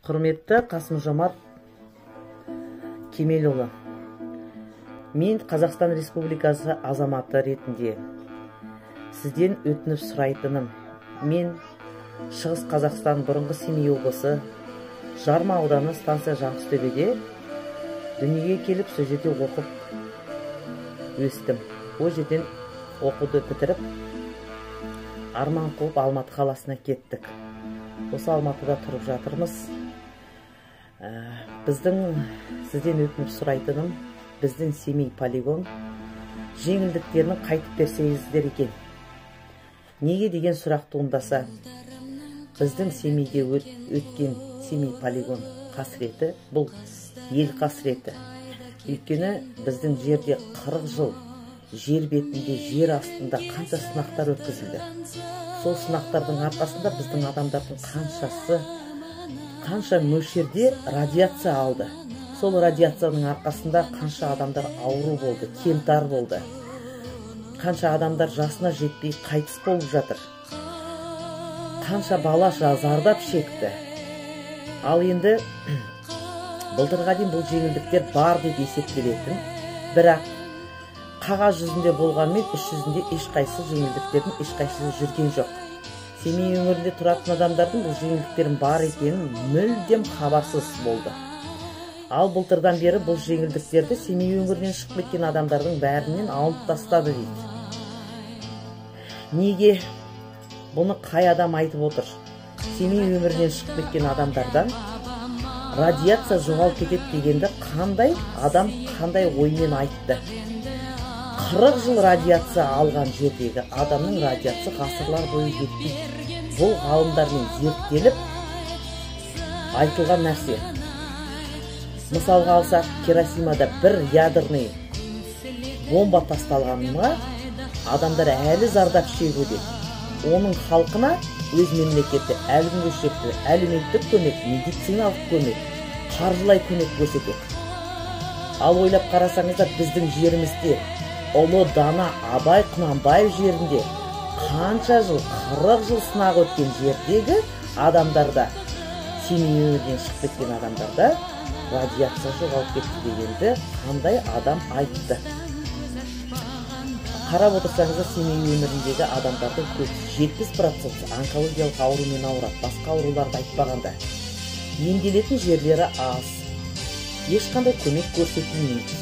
Құрметті Қасым-Жомарт Кемелұлы, мен Қазақстан Республикасы азаматы ретінде сізден өтініп сұрайтыным, мен Шығыс Қазақстан бұрынғы Семей облысы Жарма ауданы станция Жаңғызтөбеде дүниеге келіп, сол жерде оқып өстім. Ол жерден оқуды бітіріп, арман қуып Алматы қаласына кеттік. Осы Алматыда тұрып жатырмыз. Біздің сізден өтініп сұрайтыным, біздің Семей полигон жеңілдіктерін қайтып берсеңіздер екен. Неге деген сұрақ туындаса, біздің Семейде өткен Семей полигон қасіреті, бұл ел қасіреті. Өйткені біздің жерде 40 жыл жер бетінде, жер астында қанша сынақтар өткізілді. Сол сынақтардың арқасында біздің адамдардың қаншасы, қанша мөлшерде радиация алды. Сол радиацияның арқасында қанша адамдар ауру болды, кемтар болды. Қанша адамдар жасына жетпей қайтыс болып жатыр. Қанша бала зардап шекті. Ал енді былтырға дейін бұл жеңілдіктер бар деп есептелетін, бірақ қағаз жүзінде болғанмен іс жүзінде ешқайсы жеңілдіктердің ешқайсысы жүрген жоқ. Семей өңірінде тұратын адамдардың бұл жеңілдіктердің бар екенін мүлдем хабарсыз болды. Ал былтырдан бері бұл жеңілдіктерді Семей өңірінен шығып кеткен адамдардың бәрінен алып тастады дейді. Неге? Бұны қай адам айтып отыр? Семей өңірінен шығып кеткен адамдардан радиация жоғалып кетеді дегенді қандай адам қандай оймен айтты? 40 жыл радиация алған жердегі адамның радиация ғасырлар бойы жетпейді. Бұл ғалымдармен зерттеліп айтылған нәрсе. Мысалға алсақ, Хиросимада бір ядерный бомба тасталғанына адамдар әлі зардап шегуде. Оның халқына өз мемлекеті әлі күнге шекті әлеуметтік көмек, медициналық көмек, қаржылай көмек көрсетеді. Ал ойлап қарасаңыздар, біздің жерімізде ұлы дана Абай Құнанбаев жерінде қанша жыл, 40 жыл сынақ өткен жердегі адамдарда, Семей өңірінен шығып кеткен адамдарда радиация жоғалып кетті дегенді қандай адам айтты? Қарап отырсаңыздар, Семей өңіріндегі адамдардың көбісі 70% онкологиялық аурумен ауырады, басқа ауруларды айтпағанда. Емделетін жерлері аз, ешқандай көмек көрсетілмейді.